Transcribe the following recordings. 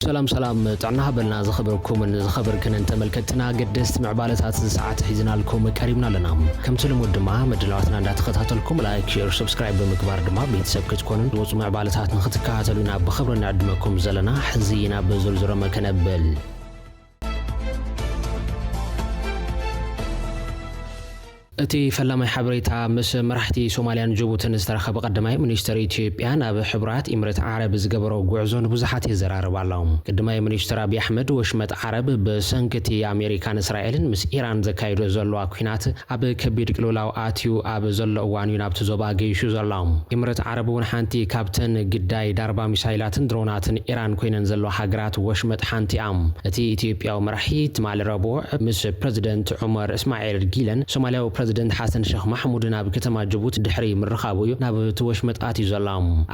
ሰላም ሰላም፣ ጥዕና ሃበልና ዝኸበርኩምን ዝኸበርክንን ተመልከትና፣ ገደስቲ ምዕባለታት እዚ ሰዓት ሒዝናልኩም ቀሪብና ኣለና። ከምቲ ልሙድ ድማ መድላዋትና እንዳተኸታተልኩም ላይክ፣ ሼር፣ ሰብስክራይብ ብምግባር ድማ ቤተሰብ ክትኮኑን ዝወፁ ምዕባለታት ንክትከታተሉ ኢና ብኽብሪ ንዕድመኩም ዘለና። ሕዚ ናብ ዝርዝሮም ከነብል። እቲ ፈላማይ ሓበሬታ፣ ምስ መራሕቲ ሶማልያን ጅቡትን ዝተረኸበ ቀዳማይ ሚኒስትር ኢትዮጵያ ናብ ሕቡራት ኢምረት ዓረብ ዝገበሮ ጉዕዞ ንብዙሓት የዘራርብ ኣሎ። ቀዳማይ ሚኒስትር ኣብይ ኣሕመድ፣ ወሽመጥ ዓረብ ብሰንኪ እቲ ኣሜሪካን እስራኤልን ምስ ኢራን ዘካይዶ ዘለዋ ኲናት ኣብ ከቢድ ቅልውላው ኣትዩ ኣብ ዘሎ እዋን እዩ ናብቲ ዞባ ገይሹ ዘሎ። ኢምረት ዓረብ እውን ሓንቲ ካብተን ግዳይ ዳርባ ሚሳይላትን ድሮናትን ኢራን ኮይነን ዘለዋ ሃገራት ወሽመጥ ሓንቲ እያ። እቲ ኢትዮጵያዊ መራሒ ትማሊ ረቡዕ ምስ ፕረዚደንት ዑመር እስማኤል ጊለን ሶማልያዊ ፕረዚደንት ሓሰን ሸኽ ማሕሙድን ኣብ ከተማ ጅቡቲ ድሕሪ ምርኻቡ እዩ ናብ እቲ ወሽመጥ ኣትዩ ዘሎ።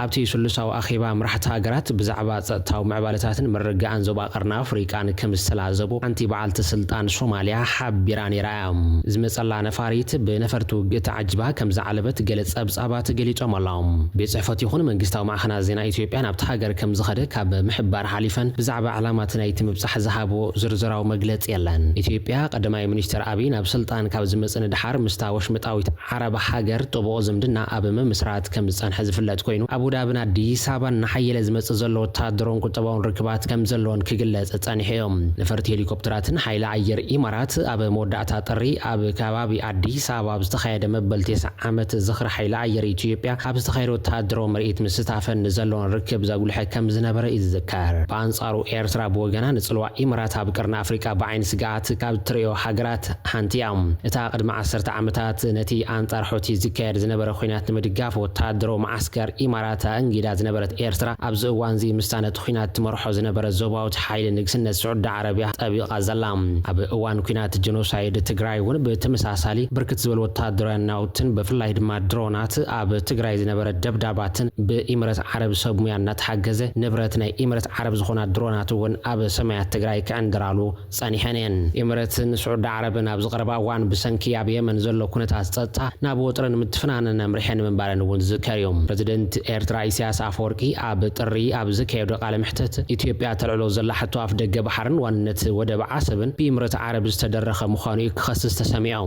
ኣብቲ ስሉሳዊ ኣኼባ፣ መራሕቲ ሃገራት ብዛዕባ ጸጥታዊ ምዕባለታትን ምርግጋእን ዞባ ቀርኒ ኣፍሪቃን ከም ዝተላዘቡ ሓንቲ በዓልቲ ስልጣን ሶማልያ ሓቢራ ነይራ እያ። ዝመጸላ ነፋሪት ብነፈርቲ ውግእ ተዓጂባ ከም ዝዓለበት ገለ ጸብጻባት ገሊጾም ኣለዉ። ቤት ጽሕፈት ይኹን መንግስታዊ ማዕኸናት ዜና ኢትዮጵያ ናብቲ ሃገር ከም ዝኸደ ካብ ምሕባር ሓሊፈን ብዛዕባ ዕላማት ናይቲ ምብጻሕ ዝሃቦ ዝርዝራዊ መግለጺ የለን። ኢትዮጵያ፣ ቀዳማይ ሚኒስትር ኣብይ ናብ ስልጣን ካብ ዝመጽእ ንድሓር ምስታ ወሽመጣዊት ዓረብ ሃገር ጥቡቕ ዝምድና ኣብ ምምስራት ከም ዝጸንሐ ዝፍለጥ ኮይኑ፣ ኣቡዳብን ኣዲስ ኣበባን እናሓየለ ዝመጽእ ዘሎ ወታደራውን ቁጠባውን ርክባት ከም ዘለዎን ክግለጽ ጸኒሑ እዩ። ነፈርቲ ሄሊኮፕተራትን ሓይሊ ኣየር ኢማራት ኣብ መወዳእታ ጥሪ ኣብ ከባቢ ኣዲስ ኣበባ ኣብ ዝተኻየደ መበል ተስዓ ዓመት ዝኽሪ ሓይሊ ኣየር ኢትዮጵያ ኣብ ዝተኻየደ ወታደራዊ ምርኢት ምስታፈን ንዘለዎን ርክብ ዘጉልሐ ከም ዝነበረ እዩ ዝዝከር። ብኣንጻሩ ኤርትራ ብወገና ንጽልዋ ኢማራት ኣብ ቀርኒ ኣፍሪቃ ብዓይኒ ስግኣት ካብ ትርእዮ ሃገራት ሓንቲ እያ። እታ ቅድሚ ዓሰርተ ዓመታት ነቲ ኣንጻር ሑቲ ዝካየድ ዝነበረ ኲናት ንምድጋፍ ወታደራዊ መዓስከር ኢማራት ኣእንጊዳ ዝነበረት ኤርትራ፣ ኣብዚ እዋን እዚ ምስታ ነቲ ኲናት ትመርሖ ዝነበረ ዞባዊት ሓይሊ ንግስነት ስዑዲ ዓረብያ ጠቢቓ ዘላ። ኣብ እዋን ኲናት ጀኖሳይድ ትግራይ እውን ብተመሳሳሊ ብርክት ዝበሉ ወታደራውያን ናውትን ብፍላይ ድማ ድሮናት ኣብ ትግራይ ዝነበረ ደብዳባትን ብኢምረት ዓረብ ሰብ ሙያ እናተሓገዘ ንብረት ናይ ኢምረት ዓረብ ዝኾና ድሮናት እውን ኣብ ሰማያት ትግራይ ክዕንድራሉ ጸኒሐን እየን። ኢምረትን ስዑዲ ዓረብን ኣብዚ ቀረባ እዋን ብሰንኪ ኣብ የመን ዘሎ ኩነታት ጸጥታ ናብ ወጥርን ምትፍናንን ኣምሪሐን ምንባረን እውን ዝዝከር እዩ። ፕረዚደንት ኤርትራ ኢሳያስ ኣፈወርቂ ኣብ ጥሪ ኣብ ዘካየዶ ቃለ መሕትት፣ ኢትዮጵያ ተልዕሎ ዘላ ሕቶ ኣፍ ደገ ባሕርን ዋንነት ወደብ ዓሰብን ብኢምረት ዓረብ ዝተደረኸ ምዃኑ እዩ ክኸስስ ተሰሚዑ።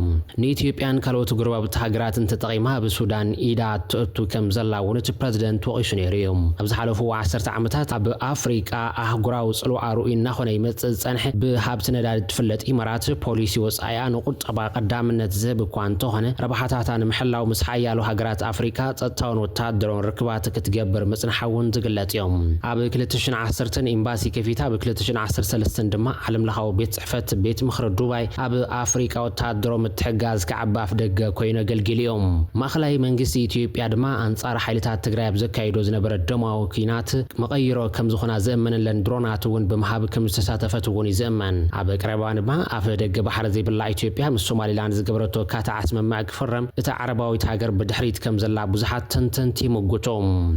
ንኢትዮጵያን ካልኦት ጎረባብቲ ሃገራትን ተጠቒማ ኣብ ሱዳን ኢዳ ትእቱ ከም ዘላ እውን እቲ ፕረዚደንት ወቒሱ ነይሩ እዩ። ኣብ ዝሓለፉ ዓሰርተ ዓመታት ኣብ ኣፍሪቃ ኣህጉራዊ ጽልዋ ርኡይ እናኾነ ይመጽእ ዝጸንሐ ብሃብቲ ነዳዲ ትፍለጥ ኢማራት፣ ፖሊሲ ወጻኢኣ ንቁጠባ ቀዳምነት ዝህብ እኳ እንተኾነ፣ ረብሓታታ ንምሕላው ምስ ሓያሎ ሃገራት ኣፍሪቃ ጸጥታውን ወተሃደራውን ርክባት ክትገብር ምጽንሓ እውን ዝግለጽ እዩ። ኣብ ክልተ ሽሕን ዓሰርተን ኤምባሲ ከፊታ፣ ኣብ ክልተ ሽሕን ዓሰርተ ሰለስተን ድማ ዓለምለኻዊ ቤት ጽሕፈት ቤት ምኽሪ ዱባይ ኣብ ኣፍሪቃ ወተሃደራዊ ምትሕግጋዝ ክዓቢ ኣፍ ደገ ኮይኑ ኣገልጊሉ እዩ። ማእኸላይ መንግስቲ ኢትዮጵያ ድማ ኣንጻር ሓይልታት ትግራይ ኣብ ዘካይዶ ዝነበረ ደማዊ ኲናት መቐይሮ ከም ዝኾና ዝእመነለን ድሮናት እውን ብምሃብ ከም ዝተሳተፈት እውን እዩ ዝእመን። ኣብ ቀረባ ድማ ኣፍ ደገ ባሕሪ ዘይብላ ኢትዮጵያ ምስ ሶማሊላንድ ዝገበረቶ ካትዓ ስምምዕ ክፍረም እታ ዓረባዊት ሃገር ብድሕሪት ከም ዘላ ብዙሓት ተንተንቲ ይምጉቱ።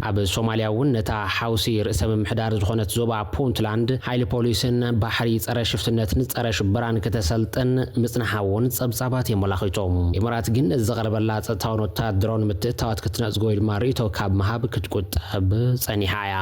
ኣብ ሶማልያ እውን ነታ ሓውሲ ርእሰ ምምሕዳር ዝኾነት ዞባ ፑንትላንድ ሓይሊ ፖሊስን ባሕሪ ጸረ ሽፍትነትን ጸረ ሽበራን ከተሰልጥን ምጽንሓ እውን ጸብጻባት የመላኺቱ። ኢማራት ግን እዚ ዝቐረበላ ጸጥታውን ወተሃደራውን ምትእትታዋት ክትነጽጎ ወይ ድማ ርእይቶ ካብ ምሃብ ክትቁጠብ ጸኒሓ እያ።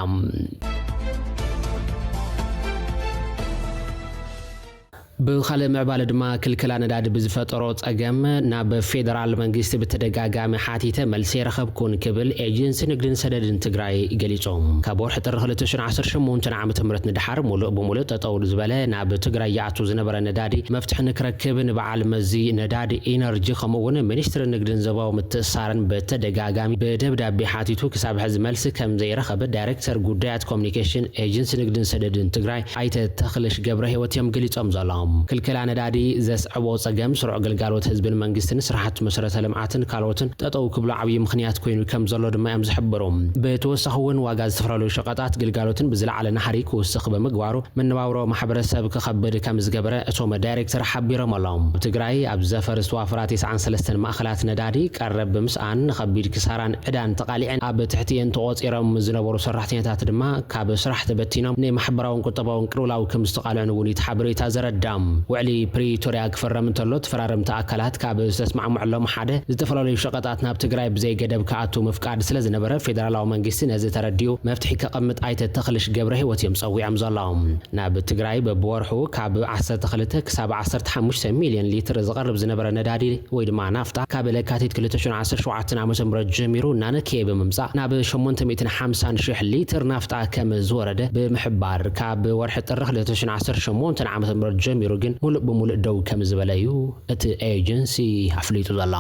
ብኻልእ ምዕባለ ድማ፣ ክልከላ ነዳዲ ብዝፈጠሮ ጸገም ናብ ፌደራል መንግስቲ ብተደጋጋሚ ሓቲተ፣ መልሲ ኣይረኸብኩን ክብል ኤጀንሲ ንግድን ሰደድን ትግራይ ገሊጹ። ካብ ወርሒ ጥሪ ክልተ ሽሕን ዓሰርተ ሸሞንተን ዓመተ ምህረት ንደሓር፣ ሙሉእ ብሙሉእ ጠጠው ዝበለ ናብ ትግራይ ይኣቱ ዝነበረ ነዳዲ መፍትሒ ንክረክብ ንበዓል መዚ ነዳዲ ኢነርጂ፣ ከምኡ እውን ሚኒስትሪ ንግድን ዞባዊ ምትእስሳርን ብተደጋጋሚ ብደብዳቤ ሓቲቱ፣ ክሳብ ሕዚ መልሲ ከም ዘይረኸበ ዳይሬክተር ጉዳያት ኮሚኒኬሽን ኤጀንሲ ንግድን ሰደድን ትግራይ ኣይተ ተኽልሽ ገብረ ህይወት እዮም ገሊጾም ዘለዉ። ክልከላ ነዳዲ ዘስዕቦ ጸገም ስሩዕ ግልጋሎት ህዝብን መንግስትን፣ ስራሕቲ መሰረተ ልምዓትን ካልኦትን ጠጠው ክብሉ ዓብዪ ምኽንያት ኮይኑ ከም ዘሎ ድማ እዮም ዝሕብሩ። ብተወሳኺ እውን ዋጋ ዝተፈላለዩ ሸቐጣት ግልጋሎትን ብዝለዓለ ናህሪ ክውስኽ ብምግባሩ፣ መነባብሮ ማሕበረሰብ ክኸብድ ከም ዝገበረ እቶም ዳይሬክተር ሓቢሮም ኣለዉ። ኣብ ትግራይ ኣብ ዘፈር ዝተዋፈራ ተስዓን ሰለስተን ማእኸላት ነዳዲ ቀረብ ብምስኣን ንኸቢድ ክሳራን ዕዳን ተቓሊዐን ኣብ ትሕቲኤን ተቖጺሮም ዝነበሩ ሰራሕተኛታት ድማ ካብ ስራሕ ተበቲኖም ንማሕበራውን ቁጠባውን ቅልውላው ከም ዝተቓልዑን እውን እቲ ሓበሬታ ዘረዳ። ውዕሊ ፕሪቶርያ ክፍረም እንተሎ፣ ተፈራረምቲ ኣካላት ካብ ዝተስማዕምዐሎም ሓደ፣ ዝተፈላለዩ ሸቐጣት ናብ ትግራይ ብዘይ ገደብ ክኣቱ ምፍቃድ ስለ ዝነበረ፣ ፌደራላዊ መንግስቲ ነዚ ተረዲኡ መፍትሒ ከቐምጥ ኣይተ ተኽልሽ ገብረ ህይወት እዮም ጸዊዖም ዘለዉ። ናብ ትግራይ በብወርሑ ካብ ዓሰርተ ክልተ ክሳብ ዓሰርተ ሓሙሽተ ሚልዮን ሊትር ዝቐርብ ዝነበረ ነዳዲ ወይ ድማ ናፍጣ፣ ካብ ለካቲት ክልተ ሽሕን ዓሰርተ ሸውዓተን ዓመተ ምህረት ጀሚሩ እናነከየ ብምምጻእ፣ ናብ ሸሞንተ ሚእትን ሓምሳን ሽሕ ሊትር ናፍጣ ከም ዝወረደ ብምሕባር፣ ካብ ወርሒ ጥሪ ክልተ ሽሕን ዓሰርተ ሸሞንተን ዓመተ ምህረት ጀሚሩ ግን ሙሉእ ብሙሉእ ደው ከም ዝበለ እዩ እቲ ኤጀንሲ ኣፍሊጡ ዘሎ።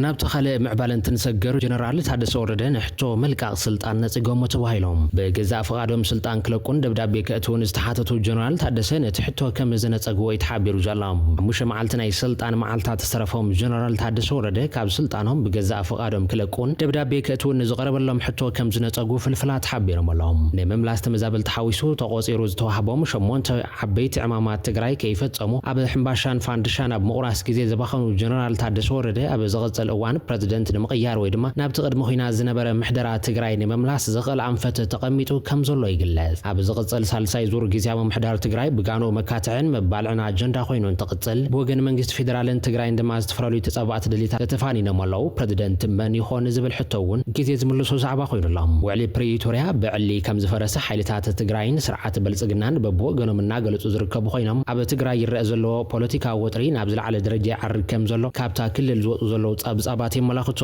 ናብቲ ካልእ ምዕባለ እንትንሰገር፣ ጀነራል ታደሰ ወረደ ንሕቶ መልቃቕ ስልጣን ነጺጎሞ ተባሂሎም። ብገዛእ ፍቓዶም ስልጣን ክለቁን ደብዳቤ ከእትውን ዝተሓተቱ ጀነራል ታደሰ ነቲ ሕቶ ከም ዝነጸግዎ እዩ ተሓቢሩ ዘሎ። ሓሙሽተ መዓልቲ ናይ ስልጣን መዓልታት ዝተረፎም ጀነራል ታደሰ ወረደ ካብ ስልጣኖም ብገዛእ ፍቓዶም ክለቁን ደብዳቤ ከእትውን ንዝቐረበሎም ሕቶ ከም ዝነጸጉ ፍልፍላት ሓቢሮም ኣለዉ። ንምምላስ ተመዛበልቲ ሓዊሱ ተቖጺሩ ዝተዋህቦም ሸሞንተ ዓበይቲ ዕማማት ትግራይ ከይፈጸሙ ኣብ ሕምባሻን ፋንድሻን ኣብ ምቑራስ ግዜ ዘባኸኑ ጀነራል ታደሰ ወረደ፣ ኣብ ዝቕጽል እዋን ፕረዚደንት ንምቕያር ወይ ድማ ናብቲ ቅድሚ ኹናት ዝነበረ ምሕደራ ትግራይ ንምምላስ ዝኽእል ኣንፈት ተቐሚጡ ከም ዘሎ ይግለጽ። ኣብ ዝቕጽል ሳልሳይ ዙር ግዝያዊ ምሕዳር ትግራይ ብጋኖ መካትዕን መባልዕን ኣጀንዳ ኮይኑ እንትቕጽል፣ ብወገን መንግስቲ ፌደራልን ትግራይን ድማ ዝተፈላለዩ ተጻባእቲ ደሊታት ተተፋኒኖም ኣለዉ። ፕረዚደንት መን ይኾን ዝብል ሕቶ እውን ግዜ ዝምልሶ ዛዕባ ኮይኑ ኣሎ። ውዕሊ ፕሪቶርያ ብዕሊ ከም ዝፈረሰ ሓይልታት ትግራይን ስርዓት ብልጽግናን በብወገኖም እናገለጹ ዝርከቡ ኮይኖም፣ ኣብ ትግራይ ይረአ ዘሎ ፖለቲካዊ ወጥሪ ናብ ዝለዓለ ደረጃ ይዓርግ ከም ዘሎ ካብታ ክልል ዝወጹ ዘለዉ ጸብጻባት የመላኽቱ።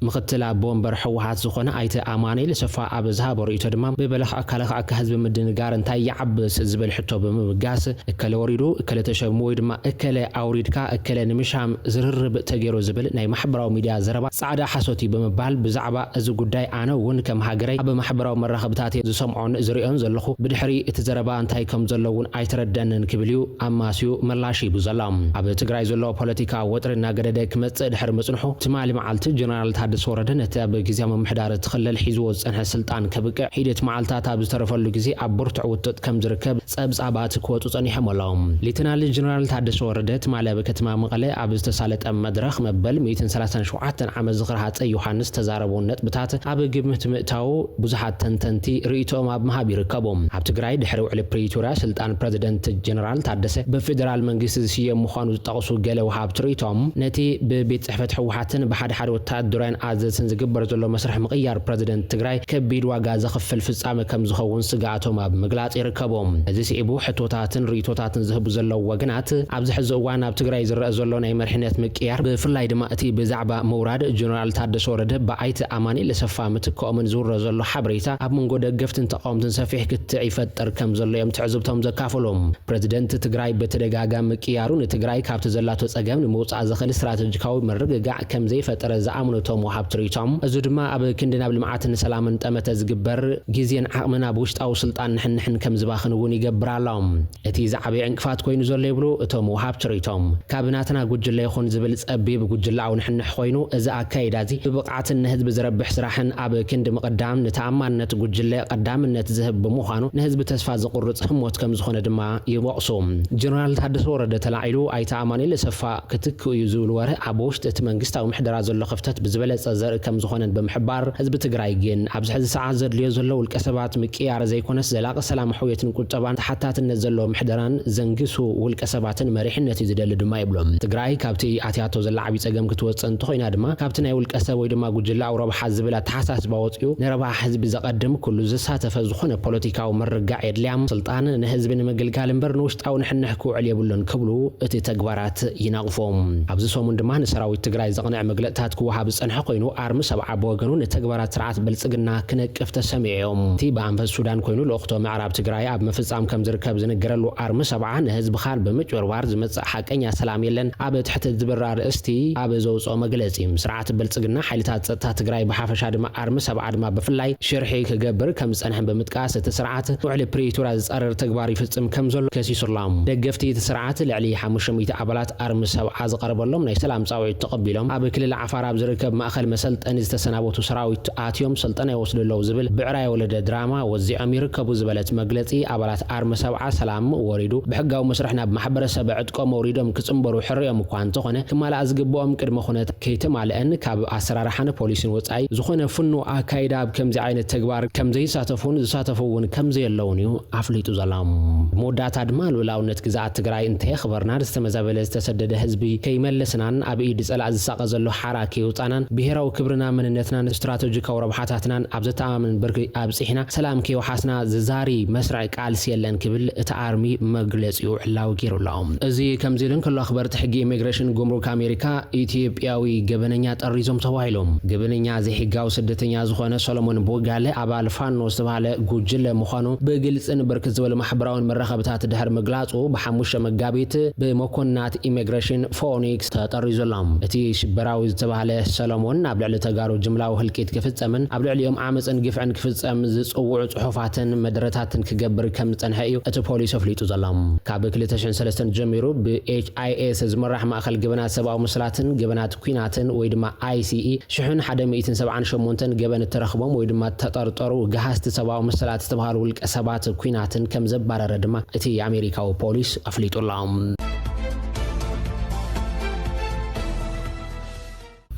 ምኽትል ኣቦ ወንበር ህወሓት ዝኾነ ኣይተ ኣማኑኤል ሰፋ ኣብ ዝሃቦ ርእይቶ ድማ፣ ብበለኽ ኣካለ ኣካ ህዝቢ ምድንጋር እንታይ ይዓብስ ዝብል ሕቶ ብምብጋስ፣ እከለ ወሪዱ፣ እከለ ተሸሙ ወይ ድማ እከለ ኣውሪድካ፣ እከለ ንምሻም ዝርርብ ተገይሩ ዝብል ናይ ማሕበራዊ ሚድያ ዘረባ ጻዕዳ ሓሶት እዩ ብምባል፣ ብዛዕባ እዚ ጉዳይ ኣነ እውን ከም ሃገረይ ኣብ ማሕበራዊ መራኸብታት እየ ዝሰምዖን ዝሪኦን ዘለኹ። ብድሕሪ እቲ ዘረባ እንታይ ከም ዘሎ እውን ኣይተረደንን ክብል እዩ ኣማስዩ ምላሽ ሂቡ ዘሎ። ኣብ ትግራይ ዘሎ ፖለቲካ ወጥሪ እናገደደ ክመጽእ ድሕሪ ምጽንሑ፣ ትማሊ መዓልቲ ጀነራል ታደሰ ወረደ ነቲ ኣብ ግዝያዊ ምምሕዳር እቲ ክልል ሒዝዎ ዝጸንሐ ስልጣን ከብቅዕ ሒደት መዓልታት ኣብ ዝተረፈሉ ግዜ ኣብ ብርቱዕ ውጥጥ ከም ዝርከብ ጸብጻባት ክወጹ ጸኒሖም ኣለዉ። ሌተናል ጀነራል ታደሰ ወረደ ትማሊ ኣብ ከተማ መቐለ ኣብ ዝተሳለጠ መድረኽ መበል ሚእትን ሰላሳን ሸውዓተን ዓመት ዝኽሪ ሃጸይ ዮሃንስ ዝተዛረቦ ነጥብታት ኣብ ግምት ምእታዉ ብዙሓት ተንተንቲ ርእይቶኦም ኣብ ምሃብ ይርከቡ። ኣብ ትግራይ ድሕሪ ውዕሊ ፕሪቶርያ ስልጣን ፕረዚደንት ጀነራል ታደሰ ብፌደራል መንግስቲ ዝስየም ምዃኑ ዝጠቕሱ ገለ ወሃብቲ ርእይቶም፣ ነቲ ብቤት ጽሕፈት ህወሓትን ብሓደ ሓደ ወተሃደራውያን ኣዘዝትን ዝግበር ዘሎ መስርሕ ምቕያር ፕረዚደንት ትግራይ ከቢድ ዋጋ ዘኽፍል ፍጻመ ከም ዝኸውን ስግኣቶም ኣብ ምግላጽ ይርከቡ። እዚ ስዒቡ ሕቶታትን ርእይቶታትን ዝህቡ ዘለዉ ወገናት፣ ኣብዚ ሕዚ እዋን ኣብ ትግራይ ዝረአ ዘሎ ናይ መሪሕነት ምቅያር፣ ብፍላይ ድማ እቲ ብዛዕባ ምውራድ ጀነራል ታደሰ ወረደ ብኣይተ ኣማኑኤል ኣሰፋ ምትክኦምን ዝውረ ዘሎ ሓበሬታ፣ ኣብ መንጎ ደገፍትን ተቃወምትን ሰፊሕ ክትዕ ይፈጥር ከም ዘሎ እዮም ትዕዝብቶም ዘካፈሉ። ፕረዚደንት ትግራይ ብተደጋጋሚ ምቅያሩ ንትግራይ ካብቲ ዘላቶ ጸገም ንምውጻእ ዝኽእል ስትራተጂካዊ ምርግጋዕ ከም ዘይፈጠረ ዝኣምኑ እቶም ወሃብቲ ርእይቶም፣ እዚ ድማ ኣብ ክንዲ ናብ ልምዓትን ሰላምን ጠመተ ዝግበር ግዜን ዓቕምን ኣብ ውሽጣዊ ስልጣን ንሕንሕን ከም ዝባኽን እውን ይገብር ኣሎ። እቲ ዝዓበየ ዕንቅፋት ኮይኑ ዘሎ ይብሉ እቶም ወሃብቲ ርእይቶም፣ ካብ ናትና ጉጅለ ይኹን ዝብል ጸቢብ ጉጅለኣዊ ንሕንሕ ኮይኑ፣ እዚ ኣካይዳ እዚ ብብቕዓትን ንህዝቢ ዝረብሕ ስራሕን ኣብ ክንዲ ምቕዳም ንተኣማንነት ጉጅለ ቀዳምነት ዝህብ ብምዃኑ፣ ንህዝቢ ተስፋ ዝቑርጽ ህሞት ከም ዝኾነ ድማ ይወቕሱ። ጀነራል ታደሰ ወረደ ተላዒሉ ኣይተ ኣማኑኤል ኣሰፋ ክትክኡ እዩ ዝብል ወረ ኣብ ውሽጢ እቲ መንግስታዊ ምሕደራ ዘሎ ክፍተት ብዝበለጸ ዘርኢ ከም ዝኾነን ብምሕባር፣ ህዝቢ ትግራይ ግን ኣብዚ ሕዚ ሰዓት ዘድልዮ ዘሎ ውልቀ ሰባት ምቅያር ዘይኮነስ ዘላቒ ሰላም፣ ሕውየትን ቁጠባን ተሓታትነት ዘለዎ ምሕደራን ዘንግሱ ውልቀ ሰባትን መሪሕነት እዩ ዝደሊ ድማ ይብሉ። ትግራይ ካብቲ ኣትያቶ ዘላ ዓብዪ ጸገም ክትወጽእ እንተኾይና ድማ ካብቲ ናይ ውልቀ ሰብ ወይ ድማ ጉጅለኣዊ ረብሓ ዝብል ኣተሓሳስባ ወጺኡ ንረብሓ ህዝቢ ዘቐድም ኩሉ ዘሳተፈ ዝኾነ ፖለቲካዊ ምርግጋዕ የድልያ። ስልጣን ንህዝቢ ንምግልጋል እምበር ንውሽጣዊ ንሕንሕ ክውዕል የብሉን ክብሉ እቲ ተግባራት ይነቕፎም። ኣብዚ ሰሙን ድማ ንሰራዊት ትግራይ ዘቕንዕ መግለጽታት ክወሃብ ዝጸንሐ ኮይኑ፣ ኣርሚ ሰብዓ ብወገኑ ንተግባራት ስርዓት ብልጽግና ክነቅፍ ተሰሚዑ እዮም። እቲ ብኣንፈት ሱዳን ኮይኑ ልኡኽቶ ምዕራብ ትግራይ ኣብ ምፍጻም ከም ዝርከብ ዝንገረሉ ኣርሚ ሰብዓ ንህዝብኻን ብምጭብርባር ዝመጽእ ሓቀኛ ሰላም የለን ኣብ ትሕቲ ዝብል ኣርእስቲ ኣብ ዘውጽኦ መግለጺ፣ ስርዓት ብልጽግና ሓይልታት ጸጥታ ትግራይ ብሓፈሻ ድማ ኣርሚ ሰብዓ ድማ ብፍላይ ሽርሒ ክገብር ከም ዝጸንሐን ብምጥቃስ፣ እቲ ስርዓት ውዕሊ ፕሪቶርያ ዝጻረር ተግባር ይፍጽም ከም ዘሎ ከሲሱ ኣሎ። ደገፍቲ እቲ ስርዓት ልዕሊ ሓሙሽተ ሚእቲ ኣባላት ኣርሚ ሰብዓ ዝቐረበሎም ናይ ሰላም ጻውዒት ተቐቢሎም ኣብ ክልል ዓፋር ኣብ ዝርከብ ማእኸል መሰልጠኒ ዝተሰናበቱ ሰራዊት ኣትዮም ስልጠና ይወስዱ ኣለዉ ዝብል ብዕራይ ወለደ ድራማ ወዚዖም ይርከቡ ዝበለት መግለጺ ኣባላት ኣርሚ ሰብዓ ሰላም ወሪዱ ብሕጋዊ መስርሕ ናብ ማሕበረሰብ ዕጥቆም ኣውሪዶም ክጽንበሩ ሕርዮም እኳ እንተኾነ ክማልኣ ዝግብኦም ቅድመ ኩነት ከይተማልአን ካብ ኣሰራርሓን ፖሊሲን ወጻኢ ዝኾነ ፍኑ ኣካይዳ ኣብ ከምዚ ዓይነት ተግባር ከም ዘይሳተፉን ዝሳተፉ እውን ከም ዘየለውን እዩ ኣፍሊጡ ዘሎ። መወዳእታ ድማ ልኡላውነት ግዝኣት ትግራይ እንተየኽበርና ዝተመዛበለ ዝተሰደደ ህዝቢ ከይመለስናን ኣብ ኢድ ጸላእ ዝሳቐ ዘሎ ሓራ ከይውጻናን ብሄራዊ ክብርና መንነትናን ስትራቴጂካዊ ረብሓታትናን ኣብ ዘተኣማምን ብርኪ ኣብጺሕና ሰላም ከይወሓስና ዝዛሪ መስርዕ ቃልሲ የለን ክብል እቲ ኣርሚ መግለጺኡ ዕላዊ ገይሩ ኣሎ። እዚ ከምዚ ኢሉ እንከሎ ኣኽበርቲ ሕጊ ኢሚግሬሽን ጉምሩክ ኣሜሪካ ኢትዮጵያዊ ገበነኛ ጠሪዞም ተባሂሎም። ገበነኛ ዘይሕጋዊ ስደተኛ ዝኾነ ሰሎሞን ቦጋለ ኣባል ፋኖ ዝተባህለ ጉጅለ ምዃኑ ብግልጽን ብርክት ዝበሉ ማሕበራውን መራኸብታት ድሕሪ ምግላጹ ብሓሙሽተ መጋቢት ብመኮንናት ኢሚግሬሽን ፎኒክስ ተጠሪዙ ኣሎ። እቲ ሽበራዊ ዝተባህለ ሰሎሞን ኣብ ልዕሊ ተጋሩ ጅምላዊ ህልቂት ክፍጸምን ኣብ ልዕሊኦም ዓመፅን ግፍዕን ክፍጸም ዝጽውዑ ጽሑፋትን መደረታትን ክገብር ከም ዝጸንሐ እዩ እቲ ፖሊስ ኣፍሊጡ ዘሎ። ካብ ክልተ ሽሕን ሰለስተን ጀሚሩ ብ ኤች ኣይ ኤስ ዝምራሕ ማእኸል ገበናት ሰብኣዊ ምስላትን ገበናት ኲናትን ወይ ድማ ኣይ ሲ ኢ ሽሕን ሓደ ሚእትን ሰብዓን ሸሞንተን ገበን እተረኽቦም ወይ ድማ እተጠርጠሩ ገሃዝቲ ሰብኣዊ ምስላት ዝተባህሉ ውልቀ ሰባት ኲናትን ከም ዘባረረ ድማ እቲ ኣሜሪካዊ ፖሊስ ኣፍሊጡ ኣሎ።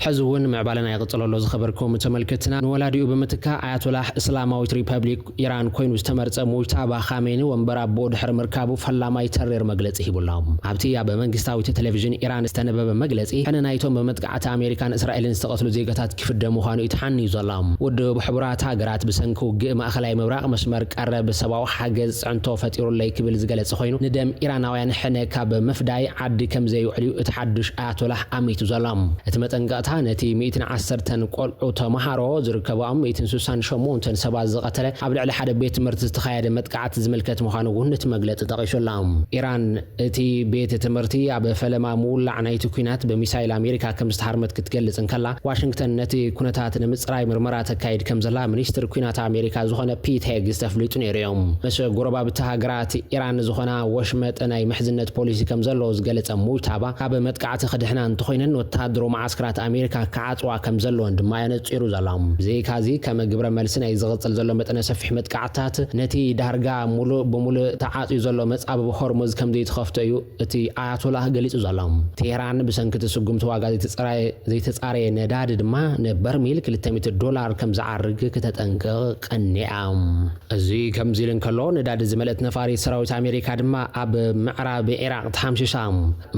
ሕዚ እውን ምዕባለና ይቕጽል ኣሎ። ዝኸበርኩም ተመልከትና ንወላዲኡ ብምትካ ኣያቶላህ እስላማዊት ሪፐብሊክ ኢራን ኮይኑ ዝተመርጸ ሙጅታባ ካሜኒ ወንበር ኣቦ ድሕሪ ምርካቡ ፈላማይ ተሬር መግለጺ ሂቡሎም። ኣብቲ ኣብ መንግስታዊት ቴሌቪዥን ኢራን ዝተነበበ መግለጺ ሕነ ናይቶም ብመጥቃዕቲ ኣሜሪካን እስራኤልን ዝተቐትሉ ዜጋታት ክፍደ ምዃኑ እዩ ተሓንዩ ዘሎ። ውድብ ሕቡራት ሃገራት ብሰንኪ ውግእ ማእኸላይ ምብራቕ መስመር ቀረብ ሰብኣዊ ሓገዝ ጽዕንቶ ፈጢሩለይ ክብል ዝገለጸ ኮይኑ ንደም ኢራናውያን ሕነ ካብ ምፍዳይ ዓዲ ከም ዘይውዕል እዩ እቲ ሓዱሽ ኣያቶላህ ኣሚቱ ዘሎ። እቲ መጠንቀቕታ ነቲ ሚእትን ዓሰርተን ቆልዑ ተምሃሮ ዝርከብኦም ሚእትን ስሳን ሸሞንተን ሰባት ዝቐተለ ኣብ ልዕሊ ሓደ ቤት ትምህርቲ ዝተኻየደ መጥቃዕቲ ዝምልከት ምዃኑ እውን እቲ መግለጺ ጠቒሱ ኣሎ። ኢራን እቲ ቤት ትምህርቲ ኣብ ፈለማ ምውላዕ ናይቲ ኲናት ብሚሳይል ኣሜሪካ ከም ዝተሃርመት ክትገልጽ እንከላ ዋሽንግተን ነቲ ኩነታት ንምጽራይ ምርመራ ተካይድ ከም ዘላ ሚኒስትር ኲናት ኣሜሪካ ዝኾነ ፒት ሄግስ ኣፍሊጡ ነይሩ እዩ። ምስ ጎረባብቲ ሃገራት ኢራን ዝኾና ወሽመጥ ናይ ምሕዝነት ፖሊሲ ከም ዘለዎ ዝገለጸ ሙጅታባ ካብ መጥቃዕቲ ክድሕና እንተኾይነን ወተሃደሮ መዓስከራት ኣሜሪካ ክዓጽዋ ከም ዘለወን ድማ የነጺሩ ዘሎ። ብዘይካዚ ከም ግብረ መልሲ ናይ ዝቕጽል ዘሎ መጠነ ሰፊሕ መጥቃዕትታት ነቲ ዳርጋ ሙሉእ ብሙሉእ ተዓጽዩ ዘሎ መጻብብ ሆርሙዝ ከም ዘይትኸፍቶ እዩ እቲ ኣያቶላህ ገሊጹ ዘሎ። ቴህራን ብሰንኪ እቲ ስጉምቲ ዋጋ ዘይተጸራየ ዘይተጻረየ ነዳዲ ድማ ንበርሚል ክልተ ሚእቲ ዶላር ከም ዝዓርግ ክተጠንቅቕ ቀኒኣ። እዚ ከምዚ ኢሉ እንከሎ ነዳዲ ዝመልአት ነፋሪት ሰራዊት ኣሜሪካ ድማ ኣብ ምዕራብ ኢራቕ ተሓምሺሻ።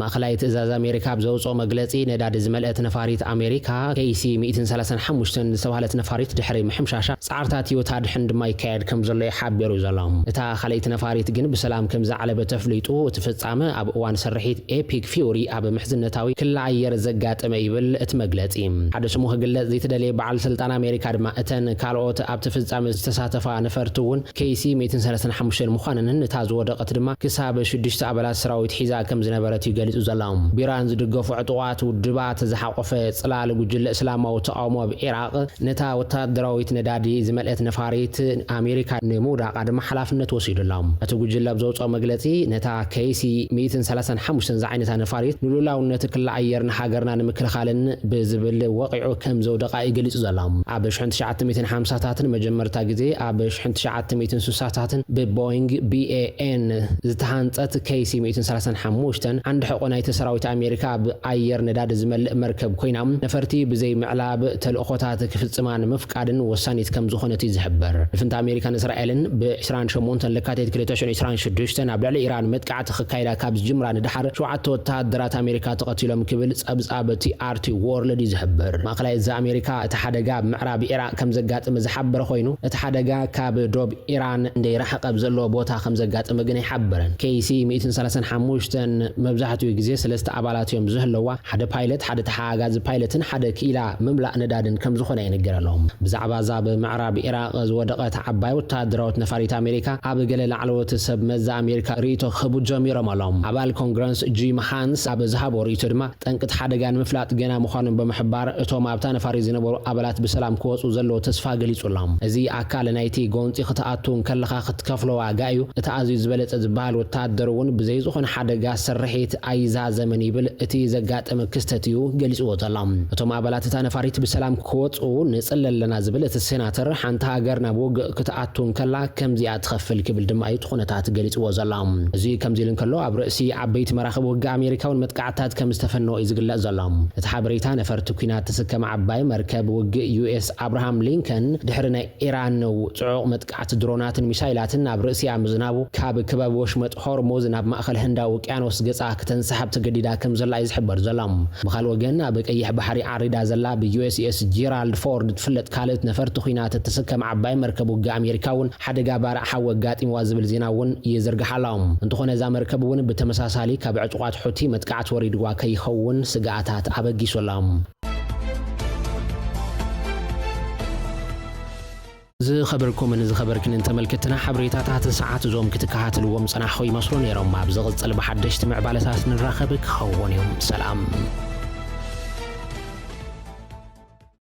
ማእኸላይ ትእዛዝ ኣሜሪካ ኣብ ዘውፅኦ መግለፂ ነዳዲ ዝመልአት ነፋሪት ኣሜሪካ ኬሲ ሚእትን ሰላሳን ሓሙሽተን ዝተባህለት ነፋሪት ድሕሪ ምሕምሻሻ ፃዕርታት ህይወት ኣድሕን ድማ ይካየድ ከም ዘሎ እዩ ሓቢሩ ዘሎ። እታ ካልኣይቲ ነፋሪት ግን ብሰላም ከም ዝዓለበት ተፍሊጡ። እቲ ፍጻመ ኣብ እዋን ስርሒት ኤፒክ ፊውሪ ኣብ ምሕዝነታዊ ክሊ ኣየር ዘጋጠመ ይብል እቲ መግለጺ። ሓደ ስሙ ክግለጽ ዘይተደለየ በዓል ስልጣን ኣሜሪካ ድማ እተን ካልኦት ኣብቲ ፍጻመ ዝተሳተፋ ነፈርቲ እውን ኬሲ ሚእትን ሰላሳን ሓሙሽተን ምዃነንን እታ ዝወደቐት ድማ ክሳብ ሽዱሽተ ኣባላት ሰራዊት ሒዛ ከም ዝነበረት እዩ ገሊጹ ዘሎ። ቢራን ዝድገፉ ዕጡቓት ውድባት ዝሓቖፈ ጽላል ጉጅለ እስላማዊ ተቓውሞ ኣብ ኢራቕ ነታ ወታደራዊት ነዳዲ ዝመልአት ነፋሪት ኣሜሪካ ንምውዳቓ ድማ ሓላፍነት ወሲዱ ኣሎ። እቲ ጉጅለ ኣብ ዘውፅኦ መግለፂ ነታ ኬሲ ሚእትን ሰላሳን ሓሙሽተን ዝዓይነታ ነፋሪት ንሉላውነት ክሊ ኣየር ንሃገርና ንምክልኻልን ብዝብል ወቒዑ ከም ዘውደቓ እዩ ገሊፁ ዘሎ። ኣብ ሽሕን ትሽዓተ ሚእትን ሓምሳታትን መጀመርታ ግዜ ኣብ ሽሕን ትሽዓተ ሚእትን ስሳታትን ብቦይንግ ቢ ኤ ኤን ዝተሃንፀት ኬሲ ሚእትን ሰላሳን ሓሙሽተን ዓንዲ ሕቖ ናይቲ ሰራዊት ኣሜሪካ ኣብ ኣየር ነዳዲ ዝመልእ መርከብ ኮይና ነፈርቲ ብዘይ ምዕላብ ተልእኾታት ክፍጽማ ንምፍቃድን ወሳኒት ከም ዝኾነት እዩ ዝሕበር። ልፍንቲ ኣሜሪካን እስራኤልን ብ ዕስራን ሸሞንተን ለካቲት ክልተ ሽሕን ዕስራን ሽዱሽተን ኣብ ልዕሊ ኢራን መጥቃዕቲ ክካይዳ ካብ ዝጅምራ ንደሓር ሸውዓተ ወተሃደራት ኣሜሪካ ተቐቲሎም ክብል ጸብጻብ ቲ ኣር ቲ ዎርልድ እዩ ዝሕብር። ማእኸላይ እዚ ኣሜሪካ እቲ ሓደጋ ኣብ ምዕራብ ኢራቅ ከም ዘጋጠመ ዝሓበረ ኮይኑ እቲ ሓደጋ ካብ ዶብ ኢራን እንደይረሓቐ ኣብ ዘለዎ ቦታ ከም ዘጋጠመ ግን ኣይሓበረን። ኬሲ ሚእትን ሰላሳን ሓሙሽተን መብዛሕትኡ ግዜ ሰለስተ ኣባላት እዮም ዝህለዋ፣ ሓደ ፓይለት፣ ሓደ ተሓጋጋዚ ፓይለትን ሓደ ክኢላ ምምላእ ነዳድን ከም ዝኾነ ይንገረሎም። ብዛዕባ እዛ ኣብ ምዕራብ ኢራቕ ዝወደቐት ዓባይ ወተሃደራዊት ነፋሪት ኣሜሪካ ኣብ ገለ ላዕለዎት ሰብ መዚ ኣሜሪካ ርእይቶ ክህቡ ጀሚሮም ኣለዉ። ኣባል ኮንግረስ ጂም ሃንስ ኣብ ዝሃቦ ርእይቶ ድማ ጠንቂ እቲ ሓደጋ ንምፍላጥ ገና ምዃኑ ብምሕባር እቶም ኣብታ ነፋሪት ዝነበሩ ኣባላት ብሰላም ክወፁ ዘለዎ ተስፋ ገሊፁ ኣሎ። እዚ ኣካል ናይቲ ጎንፂ ክትኣቱ እንከለኻ ክትከፍሎ ዋጋ እዩ። እቲ ኣዝዩ ዝበለፀ ዝበሃል ወተሃደር እውን ብዘይ ዝኾነ ሓደጋ ስርሒት ኣይዛዘምን ይብል እቲ ዘጋጠመ ክስተት እዩ ገሊፅዎ ዘሎ። እቶም ኣባላት እታ ነፋሪት ብሰላም ክወፁ ንፅሊ ኣለና ዝብል እቲ ሴናተር፣ ሓንቲ ሃገር ናብ ውግእ ክትኣቱ እንከላ ከምዚኣ ትኸፍል ክብል ድማ እዩ እቲ ኩነታት ገሊፅዎ ዘሎ። እዚ ከምዚ ኢሉ እንከሎ፣ ኣብ ርእሲ ዓበይቲ መራኽብ ውግእ ኣሜሪካውን መጥቃዕትታት ከም ዝተፈነወ እዩ ዝግለጽ ዘሎ። እቲ ሓበሬታ፣ ነፈርቲ ኲናት ትስከም ዓባይ መርከብ ውግእ ዩ ኤስ ኣብርሃም ሊንከን ድሕሪ ናይ ኢራን ጽዑቕ መጥቃዕቲ ድሮናትን ሚሳይላትን ኣብ ርእሲኣ ምዝናቡ፣ ካብ ክበብ ወሽመጥ ሆርሙዝ ናብ ማእከል ህንዳዊ ውቅያኖስ ገጻ ክተንሳሕብ ተገዲዳ ከም ዘላ እዩ ዝሕበር ዘሎ። ብኻልእ ወገን፣ ኣብ ቀይሕ ባሕሪ ዓሪዳ ዘላ ብ ዩ ኤስ ኤስ ጀራልድ ፎርድ ትፍለጥ ካልእት ነፈርቲ ኲናት እትስከም ዓባይ መርከብ ውግእ ኣሜሪካ እውን ሓደጋ ባርዕ ሓዊ ኣጋጢምዋ ዝብል ዜና እውን ይዝርጋሕ ኣሎ። እንተኾነ፣ እዛ መርከብ እውን ብተመሳሳሊ ካብ ዕጡቓት ሑቲ መጥቃዕቲ ወሪድዋ ከይኸውን ስግኣታት ኣበጊሱ ኣሎ። ዝኸበርኩምን ዝኸበርክንን ተመልክትና፣ ሓበሬታታት ሰዓት እዞም ክትከታተልዎም ጸናሕኹም ይመስሉ ነይሮም። ኣብ ዝቕጽል ብሓደሽቲ ምዕባለታት ንራኸብ ክኸውን እዩ። ሰላም።